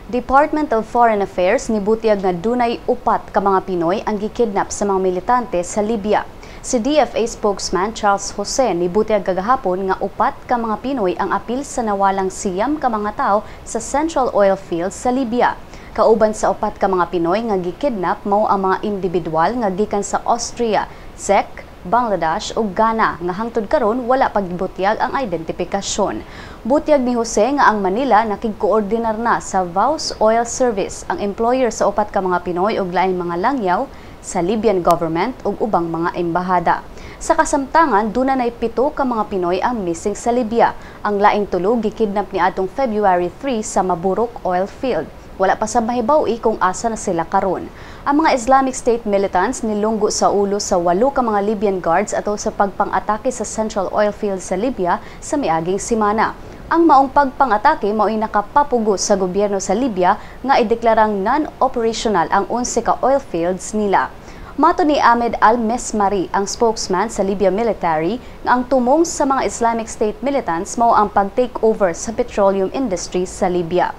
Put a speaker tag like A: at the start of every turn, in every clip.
A: Department of Foreign Affairs nibutyag nga dunay upat ka mga Pinoy ang gikidnap sa mga militante sa Libya. Si DFA spokesman Charles Jose nibutyag kagahapon nga upat ka mga Pinoy ang apil sa nawalang 9 ka mga tawo sa Central Oil Field sa Libya. Kauban sa upat ka mga Pinoy nga gikidnap mao ang mga individual nga gikan sa Austria, Czech, Bangladesh ug Ghana nga hangtod karon wala pa gibutyag ang identipikasyon. Butyag ni Jose nga ang Manila nakigkoordinar na sa Vows Oil Service, ang employer sa upat ka mga Pinoy ug laing mga langyaw, sa Libyan government ug ubang mga embahada. Sa kasamtangan, duna nay 7 ka mga Pinoy ang missing sa Libya. Ang laing tulo gikidnap niadtong February 3 sa Maburuk Oil Field. Wala pa sa mahibaw-i kung asa na sila karon. Ang mga Islamic State militants nilunggo sa ulo sa walo ka mga Libyan guards ato sa pagpang-atake sa Central Oil Field sa Libya sa miaging semana. Ang maong pagpang-atake mao'y nakapapugos sa gobyerno sa Libya nga ideklarang non-operational ang 11 ka oil fields nila. Mato ni Ahmed Al-Mesmari, ang spokesman sa Libya military, nga ang tumong sa mga Islamic State militants mao ang pag-take over sa petroleum industry sa Libya.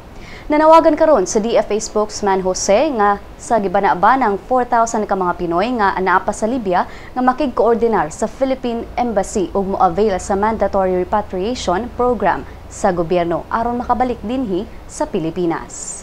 A: Nanawagan karon sa DFA spokesman Jose nga sa gibana-banang 4,000 ka mga Pinoy nga anaa pa sa Libya nga makigkoordinar sa Philippine Embassy ug moavail sa mandatory repatriation program sa gobyerno aron makabalik dinhi sa Pilipinas.